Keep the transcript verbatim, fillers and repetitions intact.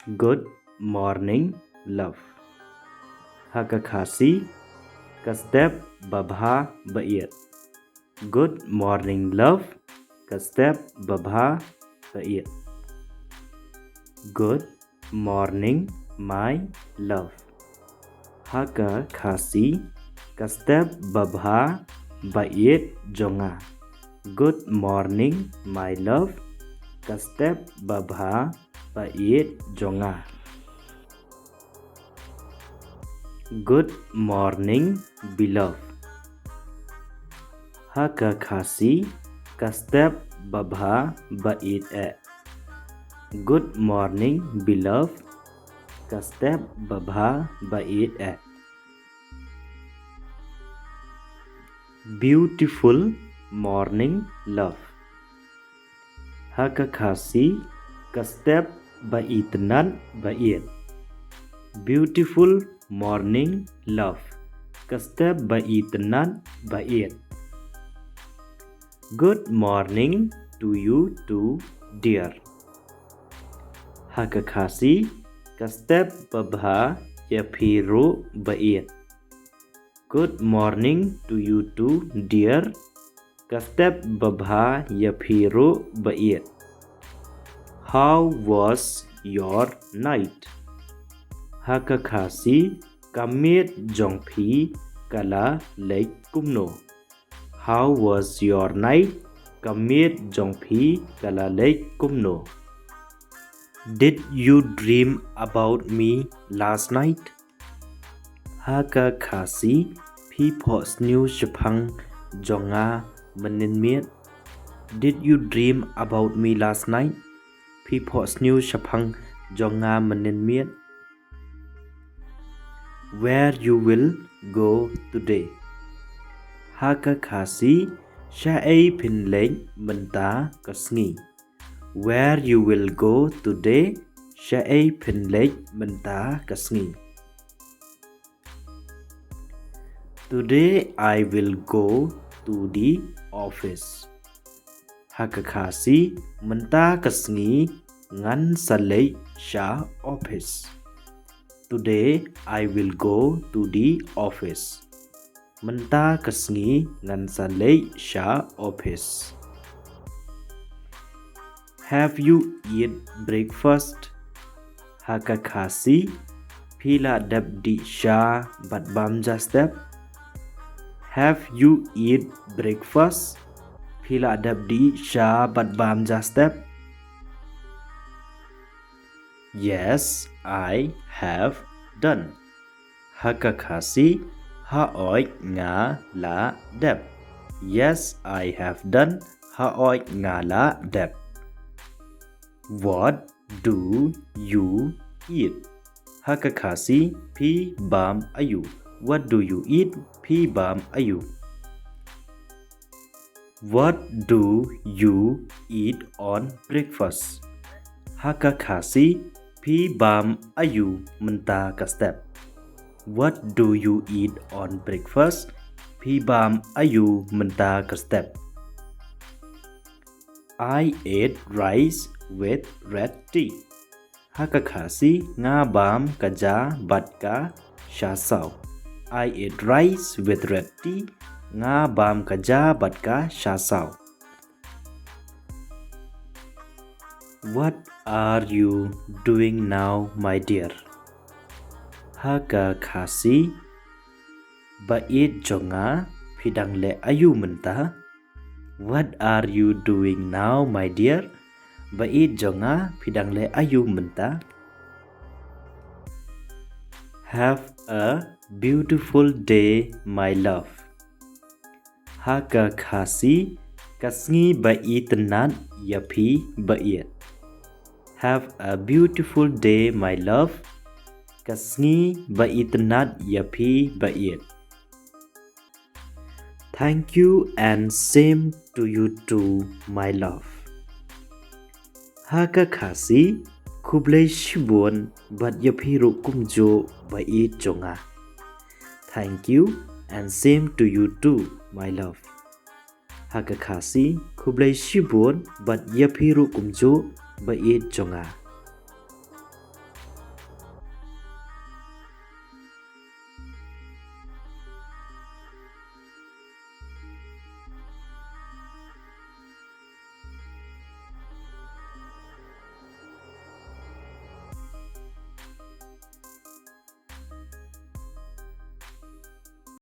Good morning, love. Ha ka Khasi, ka step babha baieit. Good morning, love. Ka step babha baieit. Good morning, my love. Ha ka Khasi, ka step babha baieit jong nga. Good morning, my love. Ka step babha baieit jong nga. Good morning, beloved. Ha ka Khasi, ka step babha baieit eh. Good morning, beloved. Ka step babha baieit eh. Beautiful morning, love. Ha ka Khasi, ka step baitynnat baieit. Beautiful morning, love. Ka step baitynnat baieit. Good morning to you too, dear. Ha ka Khasi, ka step babha ïa phi ruh baieit. Good morning to you too, dear. Ka step babha ïa phi ruh baieit. How was your night? Ha ka Khasi, ka miet jong phi ka la leit kumno? How was your night? Ka miet jong phi ka la leit kumno? Did you dream about me last night? Ha ka Khasi, phi phohsniew shaphang jong nga mynnin miet? Did you dream about me last night? Phi phohsniew shaphang jong nga mynnin miet? Where you will go today? Ha ka Khasi, shaei phin leit mynta ka sngi? Where you will go today? Shaei phin leit mynta ka sngi? Today I will go to the office. Ha ka Khasi, mynta ka sngi ngan sa leit sha office. Today I will go to the office. Mynta ka sngi ngan sa leit sha office. Have you eat breakfast? Ha ka Khasi, phi la dep dih sha bad bam ja step? Have you eat breakfast? Phi la dep dih sha bad bam ja step? Yes, I have done. Ha ka Khasi, haoid nga la dep. Yes, I have done. Haoid nga la dep. What do you eat? Ha ka Khasi, phi bam aïu? What do you eat? Phi bam aïu? What do you eat on breakfast? Ha ka Khasi, phi bam aïu mynta ka step? What do you eat on breakfast? Phi bam aïu mynta ka step? I ate rice with red tea. Ha ka Khasi, nga bam ka ja bad ka sha saw. I ate rice with red tea. Nga bam ka ja bad ka sha saw. What are you doing now, my dear? Ha ka Khasi, baieit jong nga, phi dang leh aïu mynta? What are you doing now, my dear? Baieit jong nga, phi dang leh aïu mynta? Have a beautiful day, my love. Ha ka Khasi, ka sngi baitynnat ïa phi baieit. Have a beautiful day, my love. Ka sngi baitynnat ïa phi baieit. Thank you and same to you too, my love. Ha ka Khasi, khublei shibun bad ïa phi ruh kumjuh baieit jong nga. Thank you and same to you too, my love. Ha ka Khasi, khublei shibun bad ïa phi ruh kumjuh baieit jong nga.